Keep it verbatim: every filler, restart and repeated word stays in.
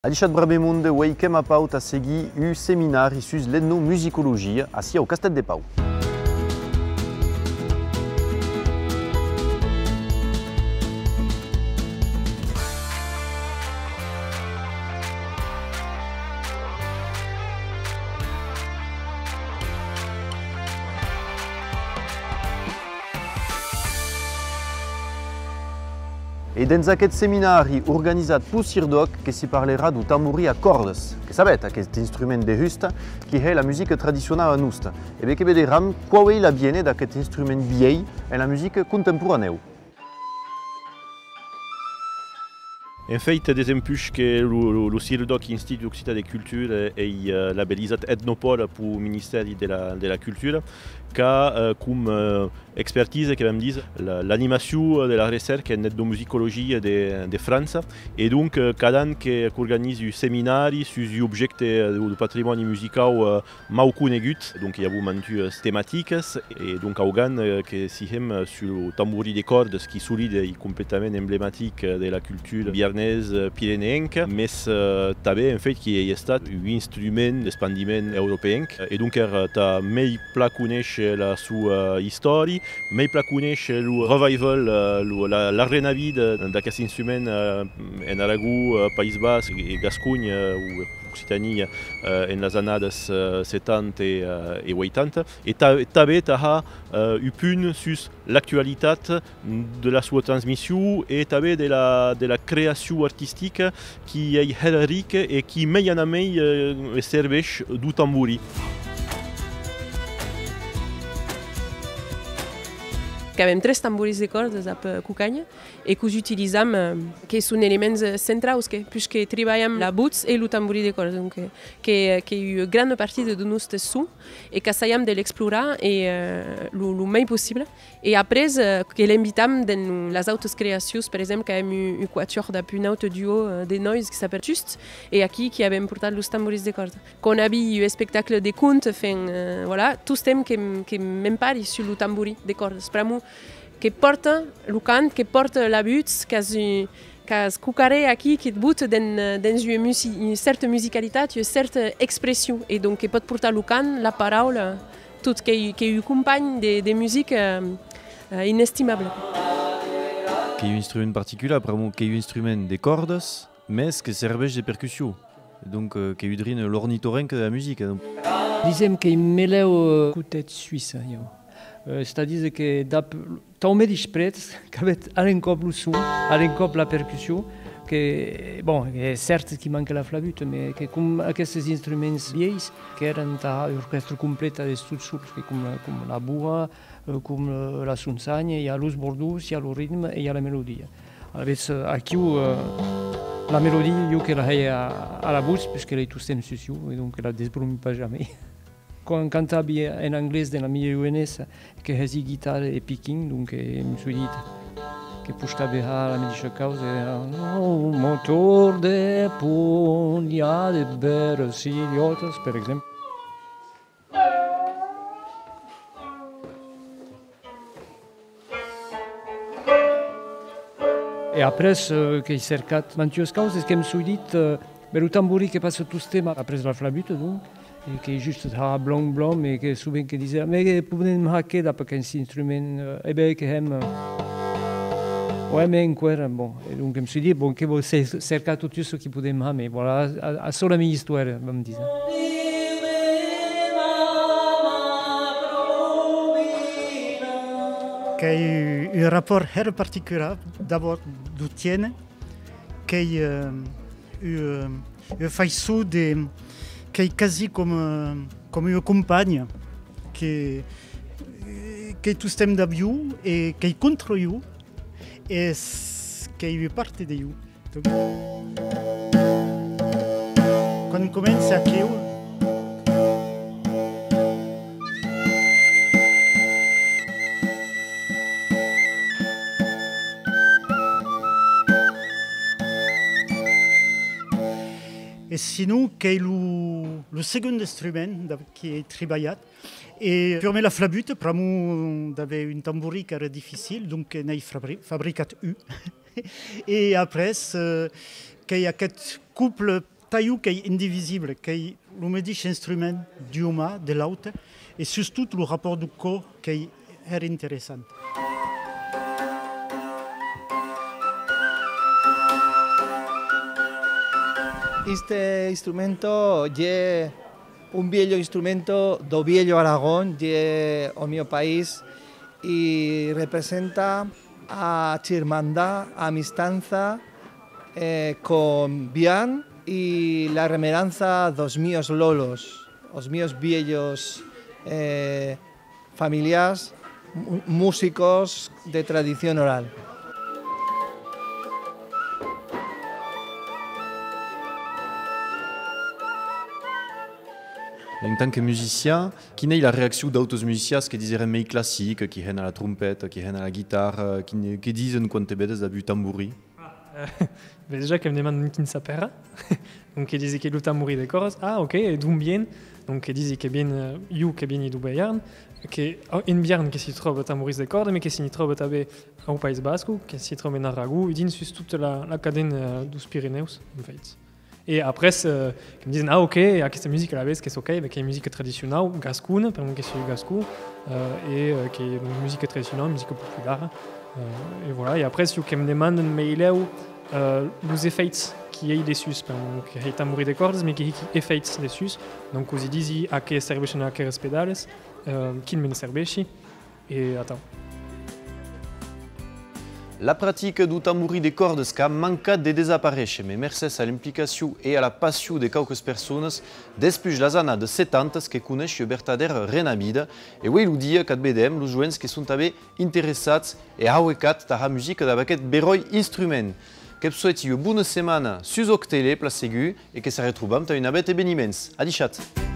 Adishatz brave monde, uei qu'èm a Pau tà seguir un seminari sus l'etnomusicologia ací au Castèth de Pau. E dens aqueth seminari organizat peu CIRDOC que s'i parlerà deu tamborin a còrdas, que sabetz, aqueth instrument de husta qui hè la musica tradicionala nosta. E be que vederam quau ei l'aviéner d'aqueth instrument vielh en la musica contemporanèu. En fèit, desempuish que lo, lo, lo CIRDOC, Institut Occitan de Cultura, ei, eh, labelizat Etnopòle peu Ministèri de la, de la Cultura, qu'a, eh, com, eh, expertise, que vam díser, la, l'animacion de la recèrca en etnomusicologia de, de França. E donc, eh, cada an que, qu'organizi un seminari sus un objècte, eh, deu, deu patrimòni musicau, eh, mau conegut, donc i avó mantuas tematicas, e donc augan, eh, que s'i hèm, eh, sus lo tamborin de còrdas, qui solide ei completament emblematic, eh, de la cultura biarnesa, eh, pireneenca, mes, eh, tanben, en fèit, qui ei estat un instrument d'espandiment europeenc, eh, e donc èra tà mei plan conéisher la sua istòria, mei plan conéisher lo revival, eh, lo, la, la renavida d'aquest instrument, eh, en Aragon, eh, País Basc e Gasconha, eh, o Occitania, eh, en las annadas, eh, setanta e, eh, e ueitanta, e ta-, tanben tà har, eh, un punt sus l'actualitat de la sua transmission e tanben de la, de la creacion artistica qui ei hèra rica e qui mei anar mei, eh, serveish deu tamborin. Qu'avem tres tamborins de còrdas dab, eh, Cocanha. E que'us utilizam, eh, que son elements, eh, centraus, que, puishque tribalham la votz e lo tamborin de còrda, donc, eh, que, qu'ei ua grana partida deu noste son, e qu'assajam de l'explorar e, eh, lo, lo mei possible. E après, eh, que l'invitam dens las autas creacions, per exemple, qu'avem un, un quatuor dab un aute duo, eh, de noise qui s'apèra Tust, e aquí qui avem portat los tamborins de còrda. Quan aví un espectacle de conte, enfin, eh, voilà, tostemp que, que m'empari sus lo tamborin de còrdas. Pr'amor que pòrta lo cant, que pòrta la votz, qu'as un, qu'as quauquarren aquí, que't bota dens, dens ua musi-, ua cèrta musicalitat, ua cèrta expression, e donc que pòt portar lo cant, la paraula, tot, qu'ei, qu'ei un companh de, de musica, eh, eh, inestimable. Qu'ei un instrument particular, pr'amor qu'ei un instrument de còrdas, mes que serveish de percussion. Donc, eh, qu'ei un drin l'ornitorenc de la musica, donc. Disem qu'ei melèu, eh, cotèth suisse, jo. Eh, es a díser que dab, tau medish prètz, qu'avetz a l'encòp lo son, a l'encòp la percussion, que, bon, es cèrt qui manca la flabuta, mes que com aquestes instruments vielhs, qu'èran tà orquèstra completa d'eths tot sols, que com, com la boha, eh, com, eh, la sonsanha, i a los bordons, i a lo ritme e i a la melodia. Alavetz, eh, aquiu, eh, la melodia, jo que la hèi a, a la votz, puishque l'èi tostemp sus jo, e donc la desbromi pas jamei. Quan cantavi en anglés de la mia joenessa, que hèsi guitarra e picking, donc, eh, me soi dit que poish tanben har la medisha causa, eh, oh, motor de pont, i a de bèras hilhòtas, per exemple. E après, eh, qu'èi cercat mantuas causas, que'm soi dit, eh, ben, lo tamborin que passa tostemp après la flabuta, donc, e qu'ei just har blom, blom, e que sovent que dise, mes que podem har qué dab aqueth instrument, eh, e ben, que hèm, eh, ouais, mes enqüèra, bon. E donc, que'm soi dit, bon, que vau cer-, cercar tot çò qui podem har, mes voilà, a, a, açò la mia istòria, vam díser. Qu'èi un rapòrt hèra particular, d'abòrd, deu tiene, qu'ei, eh, ua, ua faiçon de, qu'ei quasi com, eh, com ua companha, que, qu'ei tostemp dab jo e qu'ei contra jo, e s-, qu'ei ua part de jo. Quan comença aquiu, e sinon, qu'ei lo, lo segond instrument dab qui èi tribalhat. E purmèr la flabuta, pr'amor d'aver un tamborin qu'èra dificil, donc, eh, n'èi fabri-, fabricat un. E après, eh, qu'ei aqueth coble talhon qu'ei indivisible, qu'ei lo medish instrument d'un uman, de l'aute, e sustot lo rapòrt deu còr qu'ei hèra interessant. Este instrumento ye un viello instrumento do viello Aragón, ye o mio país, y representa a chirmandá, a amistanza, eh, con Biarn y la remeranza dos mios lolos, os mios viellos, eh, familiars, mu-, músicos de tradición oral. En tant que musician, quina ei la reaccion d'autes musicians que diserem mei classics, qui hèn a la trompeta, qui hèn a la guitarra, qui ne, que disen quan te vedes dab un tamborin? Ah, eh, ben, dejà que me demandan quin s'apèra. Donc que disi que lo tamborin de còrdas. Ah, ok, e d'on vien? Donc que disi que vien, eh, jo que vieni deu Bearn, que, oh, en Biarn que s'i tròba tamborins de còrda, mes que s'i tròba tanben au País Basco, que s'i tròba en Aragon, e dins sus tota la, la cadena, eh, deus Pirenèus, en fait. E après, eh, que me disen, ah, ok, aquesta musica alavetz qu'es ok, ben, qu'ei musica tradicionau, gascona, per'mor que soi gascon, eh, e, eh, qu'ei, donc, musica tradicionau, musica populara, eh, e voilà. E après, jo que me demandan meilèu, eh, los efèits qui ei dessús, per'mor que hèi tamborin de còrdas, mes que hiqui efèits dessús, donc, que'us i disi a qué serveishen aqueras pedales, eh, quin me'n serveishi, e atau. La practica deu tamborin de còrdas qu'a mancat de desaparéisher, mes mercés a l'implicacion e a la passion de quauques personas, despuish las annadas setantas que coneish ua vertadèra renavida, e uei lo dia qu'at vedem los joens que son tanben interessats e auecats tà har musica dab aqueth beròi instrument. Que'vs soeti ua bona setmana sus Òc Tele, plan segur, e que s'arretrobam tà un navèth eveniments. Adishatz!